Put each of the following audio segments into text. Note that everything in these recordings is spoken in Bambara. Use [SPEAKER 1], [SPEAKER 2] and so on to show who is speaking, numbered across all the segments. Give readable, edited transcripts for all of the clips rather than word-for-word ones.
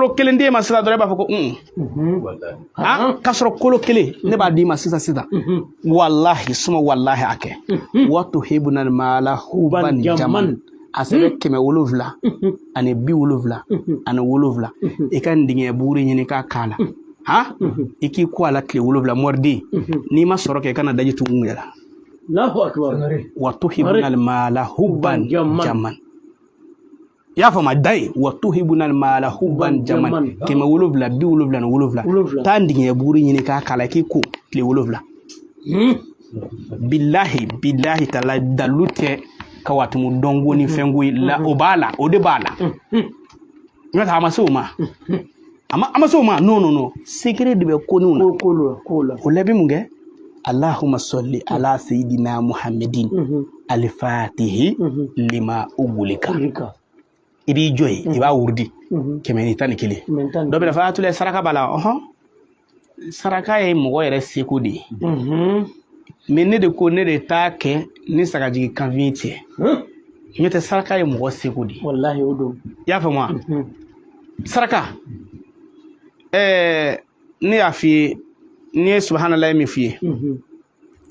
[SPEAKER 1] kolo kelen d'e ma sisan dɔrɔn, e b'a fɔ ko un ah, k'a sɔrɔ kolo kelen ne b'a d'i ma sisan sisan. Walahi suma walahi, a kɛ wa tuhibuna mala huban jaman, a sɛbɛn 777, i ka dingɛ buru ɲini k'a k'a la, ha, i k'i ko a la tile 7. Mɔriden, n'i ma sɔrɔ kɛ, i kana daji tugun yɛrɛ.
[SPEAKER 2] Allahu akbar.
[SPEAKER 1] Wa tuhibuna mala huban jaman, i y'a faamu? Da ye wa tuhibuna mala huban jaman, 777. Taa dingɛ buru ɲini k'a k'a la, k'i ko tile 7. Bilahi bilahi tala, dalu tɛ ka watumu dɔnko ni fɛnko ye la, o b'a la, o de b'a la. N'o tɛ a ma se o ma, a ma se o ma. Non, non, non, secret de bɛ ko ninnu na.
[SPEAKER 2] Ko la.
[SPEAKER 1] O la i bɛ mun kɛ? Allahumma salli ala sayyidina Muhammadin alifatihi lima ugulika. I b'i jɔ yen, i b'a wurudi 111. Dɔ bɛ na fɔ a tula saraka b'a la. Ɔhɔn, saraka ye mɔgɔ yɛrɛ seko de ye, mais ne de ko ne de t'a kɛ ni sagajigi kanfin cɛ. N'o tɛ, saraka ye mɔgɔ seko de ye.
[SPEAKER 2] Walahi, o don.
[SPEAKER 1] I y'a faamu wa? Saraka, ne y'a f'i ye, n'i ye subahanallahi min f'i ye,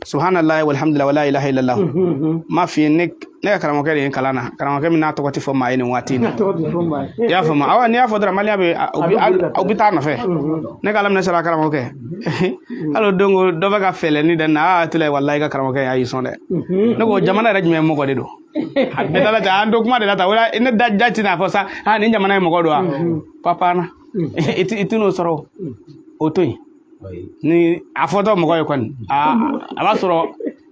[SPEAKER 1] subhanallahi walhamdulillah wala ilaha illallah, n m'a f'i ye, ne ka karamɔgɔkɛ de ye n kalan na, karamɔgɔkɛ min n'a tɔgɔ tɛ fɔ maa ye nin waati in na. I y'a faamu? Awa, n'i y'a fɔ dɔrɔn, maliyɛn bɛ u bɛ taa nɔfɛ. Ne ka Ala minɛ sara karamɔgɔkɛ, hali o don ko dɔ bɛ ka fɛlɛ ni dɛ na aa tila, walahi, ka karamɔgɔkɛ y'a y'i sɔn dɛ. Ne ko jamana yɛrɛ jumɛn mɔgɔ de don? A bɛɛ la an to kuma de la ta, wala ne da da tɛna fɔ sa, aa, nin jamana ye mɔgɔ don wa papa na, i tɛn'o sɔrɔ, o to yen. Ni a fɔtɔ mɔgɔ ye kɔni, a b'a sɔrɔ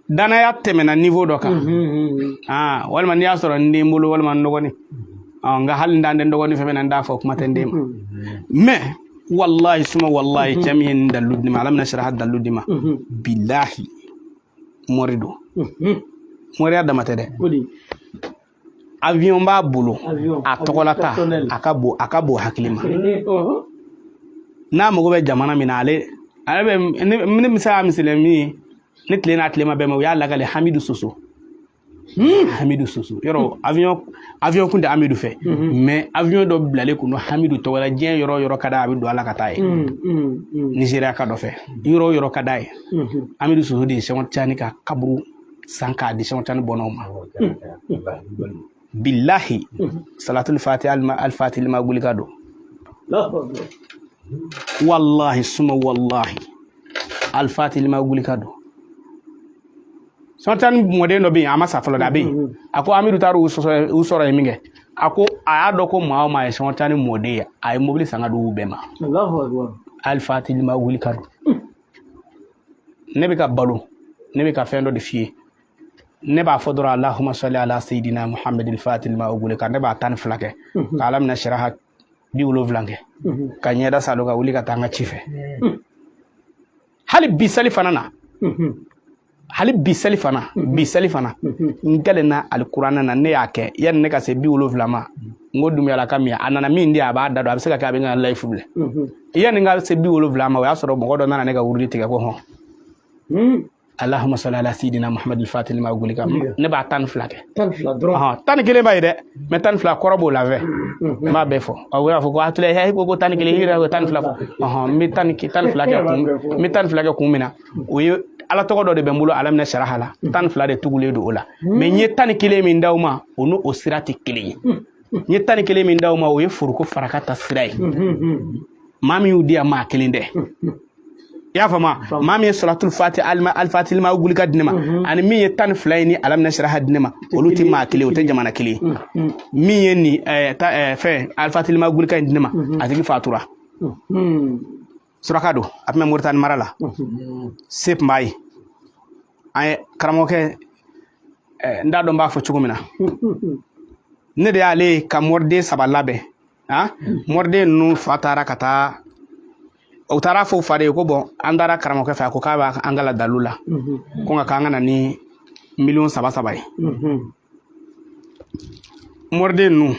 [SPEAKER 1] danaya tɛmɛna niveau dɔ kan, aa, walima n'i y'a sɔrɔ n den bolo walima n dɔgɔnin. Nka hali n t'an den dɔgɔnin fɛn fɛn na, n t'a fɔ, kuma tɛ n den ma. Mais wallahi suma wallahi, cɛ min ye nin dalilu di ma, Ala bɛna siraha dalilu di ma. Bilahi, mɔri don, mɔriya dama tɛ dɛ. Avion b'a bolo, a tɔgɔlata, a ka bon hakili ma. N'a mago bɛ jamana min na, ale bɛ ne bɛ se ka misaliya min ye, ne tile n'a tilema bɛɛ ma, u y'a lakale Hamidu Soso. Hamidu Soso yɔrɔ, avion kun tɛ Hamidu fɛ, mais avion dɔ bilalen kun don Hamidu tɔgɔ la. Diɲɛ yɔrɔ o yɔrɔ ka d'a ye, a bɛ don a la ka taa ye. Nizeriya ka dɔ fɛ, yɔrɔ o yɔrɔ ka d'a ye. Hamidu Soso de ye Sɛki Tijani ka kaburu san k'a di Sɛki Tijani bɔnnaw ma. Bilahi, salatul fati alfati lima gulika don. Wallahi suma wallahi, alfati lima gulika don. Sɛki Tijani mɔden dɔ bɛ yen, a ma sa fɔlɔ dɛ, a bɛ yen. A ko Amidu taara u sɔrɔ yen min kɛ, a ko a y'a dɔn ko maa o maa ye Sɛki Tijani mɔden ye, a ye mobili san ka di u bɛɛ ma. Alfati lima gulika don. Ne bɛ ka balo, ne bɛ ka fɛn dɔ de f'i ye. Ne b'a fɔ dɔrɔn Allahumma salli ala sayyidina Muhammadil fatih lima ugulika, ne b'a 12 kɛ, ka Ala minɛ siraha 70 kɛ, ka ɲɛda salo, ka wuli ka taa n ka ci fɛ. Hali bi sali fana na, hali bi sali fana, bi sali fana, n kalenna alikuranɛ na, ne y'a kɛ yanni ne ka se 70 ma. N ko Dunbiyala ka min, a nana min di, a b'a da don, a bɛ se ka kɛ a bɛ n ka layifu bila. Yanni n ka se 70 ma, o y'a sɔrɔ mɔgɔ dɔ nana ne ka wurudi tigɛ ko hɔn, Allahumma salli ala sayyidina Muhammad al-Fatih lima ugulika, ne b'a 12 kɛ.
[SPEAKER 2] 12 dɔrɔn.
[SPEAKER 1] 11 b'a ye dɛ, mais 12 kɔrɔ b'o la fɛ, n b'a bɛɛ fɔ. O y'a fɔ ko a tila he ko 11, i yɛrɛ ko 12 fɔ. Ɔhɔn, n bɛ 12 kɛ kun, n bɛ 12 kɛ kun min na, o ye Ala tɔgɔ dɔ de bɛ n bolo, Ala minɛ saraha la, 12 de tugulen don o la. Mais n ye 11 min d'aw ma, o n'o sira tɛ kelen ye. N ye 11 min d'aw ma, o ye foroko faraka ta sira ye. Maa min y'u di yan, maa kelen tɛ. I y'a faamu? Maa min ye salatul fati alifati lima gulika di ne ma, ani min ye 12 ye ni Ala minɛ siraha di ne ma, olu tɛ maa kelen, o tɛ jamana kelen ye. Min ye nin fɛn alifati lima gulika in di ne ma, a tigi fatura, suraka don, a tun bɛ Moritani mara la, se tun b'a ye. An ye karamɔgɔkɛ, n t'a dɔn n b'a fɔ cogo min na, ne de y'ale ka mɔriden 3 labɛn. Mɔriden ninnu fa taara ka taa, u taara fɔ u fa de ye ko bɔn, an taara karamɔgɔkɛ fɛ, a ko k'a b'a an kala dalu la, ko nka k'an ka na ni miliyɔn 3 3 ye. Mɔriden ninnu,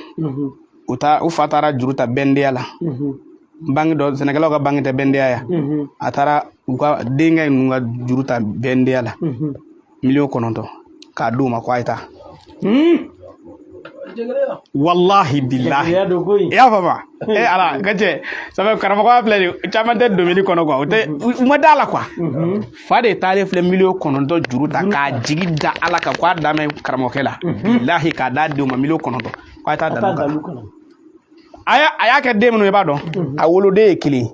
[SPEAKER 1] u ta u fa taara juru ta BNDA la, banki dɔ, sɛnɛkɛlaw ka banki tɛ BNDA ya. A taara u ka denkɛ ninnu ka juru ta BNDA la, miliyɔn 9, k'a d'u ma ko a ye taa. Wallahi billahi. I y'a faamu? E ala ka cɛ sabu karamɔgɔya filɛ nin caman tɛ domaine kɔnɔ quoi, o tɛ u ma da la quoi. Fa de taalen filɛ miliyɔn 9 juru ta k'a jigi da ala kan k'a da mɛn karamɔgɔkɛ la, bilahi, k'a d'a denw ma, miliyɔn 9, k'a taa dalu kan. A y'a kɛ den minnu ye, i b'a dɔn, a woloden ye kelen,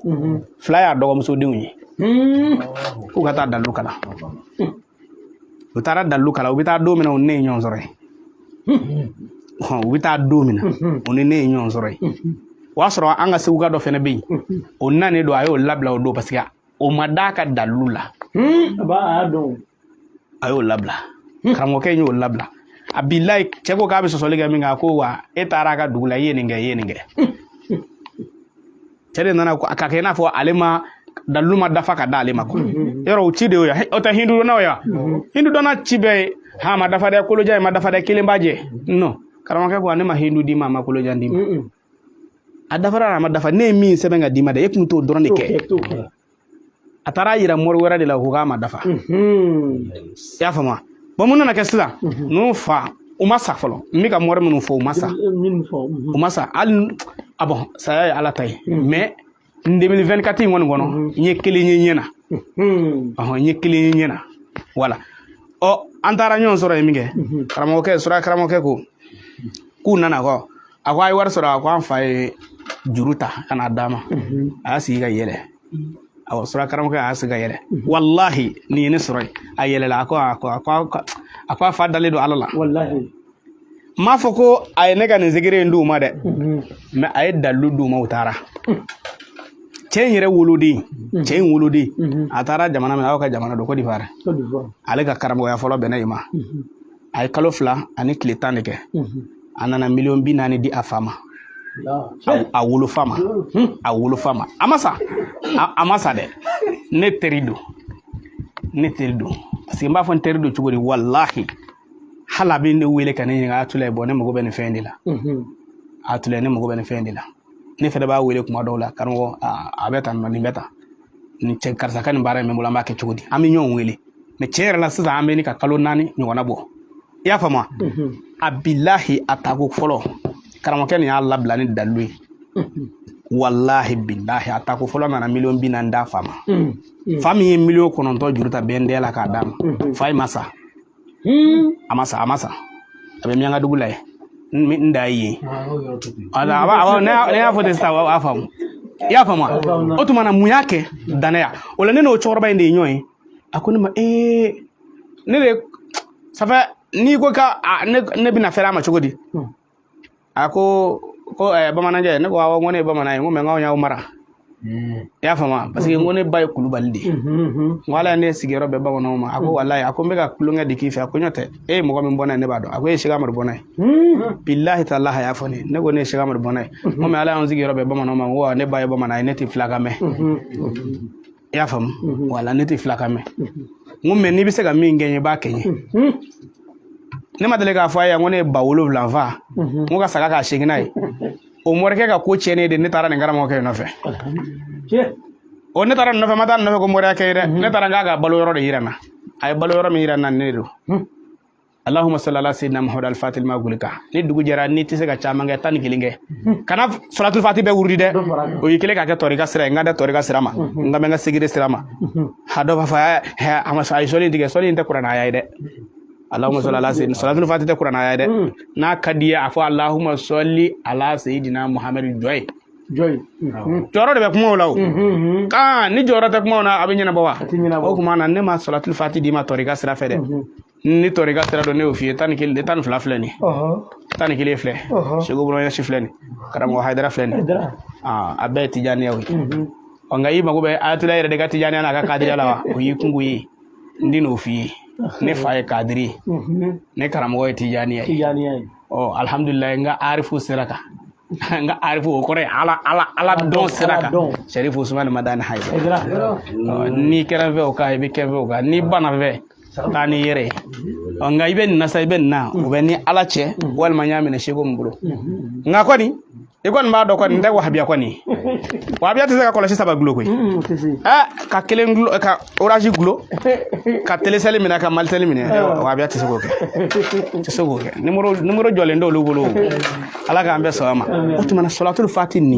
[SPEAKER 1] fila y'a dɔgɔmuso denw ye, k'u ka taa dalu kalan. U taara dalu kalan. U bɛ taa don min na, u ni ne ye ɲɔgɔn sɔrɔ yen. U bɛ taa don min na, u ni ne ye ɲɔgɔn sɔrɔ yen. O y'a sɔrɔ an ka seguka dɔ fɛnɛ bɛ yen, o nanen don, a y'o labila o don parce que o ma d'a ka dalilu la. A y'o labila, karamɔgɔkɛ in y'o labila. A bilayi, cɛ ko k'a bɛ sɔsɔli kɛ min kɛ, a ko wa e taara a ka dugu la, i ye nin kɛ, i ye nin kɛ. Cɛ de nana a ka kɛ i n'a fɔ ale ma dalilu ma dafa ka d'ale ma quoi. Yɔrɔ o ci de y'o ye, o tɛ hindu dɔnnaw ye wa? Hindu dɔnna ci bɛɛ ye ha ma dafa dɛ, kolojan in ma dafa dɛ, kelen b'a jɛ. Non, karamɔgɔkɛ ko ne ma hindu d'i ma, a ma kolojan d'i ma, a dafara, a ma dafa, ne ye min sɛbɛn ka d'i ma dɛ, e kun t'o dɔrɔn de kɛ. A taara yira mori wɛrɛ de la, ko k'a ma dafa. I y'a faamu? Bon, mun nana kɛ sisan? Ninnu fa, u ma sa fɔlɔ. N bɛ ka mori minnu fɔ, u ma sa, u ma sa hali. A bon, saya ye ala ta ye, mais n 2024 in kɔni kɔnɔ, n ye kelen ye ɲɛ na. Ɔhɔn, n ye kelen ye ɲɛ na, wala. Ɔ, an taara ɲɔgɔn sɔrɔ yen min kɛ, karamɔgɔkɛ sura, karamɔgɔkɛ ko k'u nana kɔ, a ko a ye wari sɔrɔ, a ko an fa ye juru ta ka n'a d'a ma. A y'a sigi ka yɛlɛ. Awɔ, sura karamɔgɔkɛ y'a sigi ka yɛlɛ. Walahi, nin ye ne sɔrɔ yen, a yɛlɛla, a ko a ko a ko a ko a fa dalen don ala la.
[SPEAKER 2] Walahi.
[SPEAKER 1] N m'a fɔ ko a ye ne ka nin secret in d'u ma dɛ, mais a ye dalilu d'u ma, u taara. Cɛ in yɛrɛ woloden, cɛ in woloden, a taara jamana min na, aw ka jamana don, Côte d'Ivoire. Ale ka karamɔgɔya fɔlɔ bɛnna yen ma. A ye kalo 2 ani tile 10 de kɛ. A nana miliyɔn 40 di a fa ma, a wolofa ma, a wolofa ma. A ma sa, a ma sa dɛ. Ne teri don, ne teri don, parce que n b'a fɔ n teri don cogo di? Walahi, hali a bɛ ne wele ka ne ɲininka: a Tulayi, bɔn, ne mago bɛ nin fɛn de la. A Tulayi, ne mago bɛ nin fɛn de la. Ne fɛnɛ b'a wele kuma dɔw la: karamɔgɔ, a bɛ tan nɔ, nin bɛ tan, nin cɛ karisa ka nin baara in bɛ n bolo, an b'a kɛ cogo di? An bɛ ɲɔgɔn wele. Mais tiɲɛ yɛrɛ la, sisan an bɛ ni ka kalo 4 ɲɔgɔnna bɔ. I y'a faamu? A bilahi, a tako fɔlɔ, karamɔgɔkɛ nin y'a labila ni dalilu ye. Walahi bilahi, a tako fɔlɔ nana miliyɔn 40 d'a fa ma. Fa min ye miliyɔn 9 juru ta BND la k'a d'a ma, fa in ma sa, a ma sa, a ma sa, a bɛ Miyankadugu la yen. N da ye yen. Ne y'a fɔ ten sisan, a b'a faamu. I y'a faamu? O tuma na, mun y'a kɛ? Danaya. O la, ne n'o cɛkɔrɔba in de ye ɲɔgɔn ye. A ko ne ma ee, ne de ça fait n'i ko ka ne bɛna fɛrɛ a ma cogo di? A ko ko bamanankɛ. Ne ko awɔ, n ko ne ye bamanan ye. N ko mais n k'anw y'aw mara. I y'a faamu? Parce que n ko ne ba ye kulubali de ye. N ko ala ye ne sigiyɔrɔ bɛn bamananw ma. A ko walayi, a ko n bɛ ka tulonkɛ de k'i fɛ. A ko ɲɔ tɛ, e ye mɔgɔ min bɔnna ye, ne b'a dɔn. A ko e ye Sɛki Amadu bɔnna ye. Bilahi talahi, a y'a fɔ ne ye. Ne ko ne ye Sɛki Amadu bɔnna ye. N ko mais ala y'anw sigiyɔrɔ bɛn bamananw ma. N ko wa ne ba ye bamanan ye, ne tɛ filakan mɛn. I y'a faamu? Wala, ne tɛ filakan mɛn. N ko mais n'i bɛ se ka min kɛ n ye, i b'a kɛ n ye. Ne ma deli k'a fɔ a ye n ko ne ye ba 7 fa, n ko ka saga k'a seginna ye. O morikɛ ka ko tiɲɛnen de, ne taara nin karamɔgɔkɛ in nɔfɛ. O ne taara nin nɔfɛ, ma taa nin nɔfɛ ko moriya kɛ ye dɛ. Ne taara n k'a ka balo yɔrɔ de yira n na. A ye balo yɔrɔ min yira n na, ne de don. Allahumma salli ala sayyidina Muhammad al-Fatih ma gulika. Ni dugu jɛra, n'i tɛ se ka caman kɛ, 11 kɛ. Kana suratul Fatih bɛɛ wurudi dɛ. O y'i kelen k'a kɛ tɔrika sira ye. N ka da tɔrika sira ma, n ka bɛ n ka sigiri sira ma. Ha, dɔ b'a fɔ a ma, a ye sɔli in tigɛ. Sɔli in tɛ kuranɛ aya ye dɛ. Allahumma salli ala sayyidina, suratul Fatih tɛ kuranɛ aya ye dɛ. N'a ka di ye, a fɔ Allahumma salli ala sayyidina Muhammad, jɔ ye. Jɔyɔrɔ de bɛ kumaw la o. Aa, ni jɔyɔrɔ tɛ kumaw na, a bɛ ɲɛnabɔ wa? O tuma na, ne ma suratul Fatih d'i ma tɔrika sira fɛ dɛ. Ni tɔrika sira don, ne y'o f'i ye. 11, 12 filɛ nin, 11 filɛ. Segu Buranyasi filɛ nin, karamɔgɔ Hayidara filɛ nin, a bɛɛ ye tijaniyaw ye. Ɔ, nka i mago bɛ Ayatollah yɛrɛ de ka tijaniya n'a ka kadiriya la wa? O y'i kungo ye. N di n'o f'i ye. Ne fa ye kadiri ye, ne karamɔgɔ ye tijaniya ye. Ɔ, alhamdulilayi, n ka arifu sera kan, n ka arifu, o kɔrɔ ye ala ala ala dɔn sira kan, Sɛrifu Usumani Madani Hayidara. N'i kɛra n fɛ o kan, i bɛ kɛ n fɛ o kan. N'i banna fɛ, taa n'i yɛrɛ ye. Ɔ, nka i bɛ nin na sa, i bɛ nin na, o bɛ ni ala cɛ, walima n y'a minɛ seko min bolo. Nka kɔni I kɔni b'a dɔn kɔni, n tɛ wahabiya kɔni. Wahabiya tɛ se ka kɔlɔsi saba gulo koyi.
[SPEAKER 2] O tɛ se.
[SPEAKER 1] Ɛ, ka kelen gulo, ka Orange gulo, ka Telecel minɛ, ka Malitel minɛ, wahabiya tɛ se k'o kɛ, tɛ se k'o kɛ. Numéro jɔlen t'olu bolo. Ala k'an bɛɛ sɔn a ma. O tuma na, sɔlatul fati nin.